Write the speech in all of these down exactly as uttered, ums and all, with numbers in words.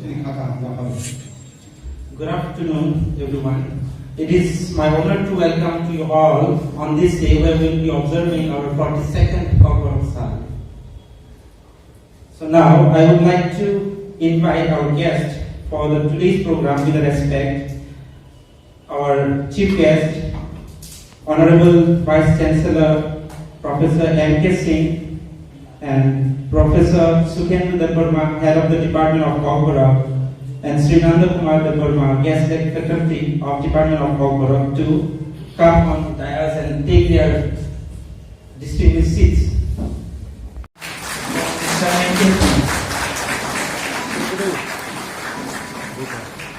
Good afternoon, everyone. It is my honor to welcome to you all on this day where we will be observing our forty-second Kokborok Sal. So now I would like to invite our guest for the today's program with respect, our chief guest, Honorable Vice Chancellor Professor M K Singh and Professor Sukhendra Debbarma, Head of the Department of Kokborok, and Sri Nanda Kumar Debbarma, Guest Faculty of Department of Kokborok, to come on dais and take their distinguished seats.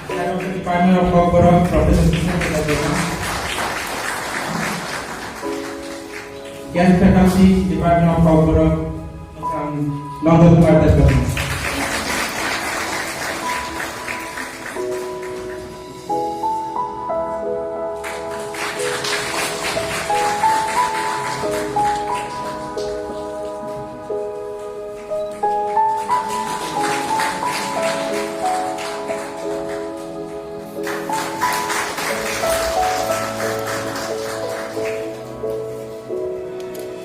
Head of the Department of Kokborok, Professor Sukhendra Debbarma. Guest Faculty, Department of Kokborok, Nanda Kumar Debbarma.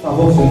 Tabuk se.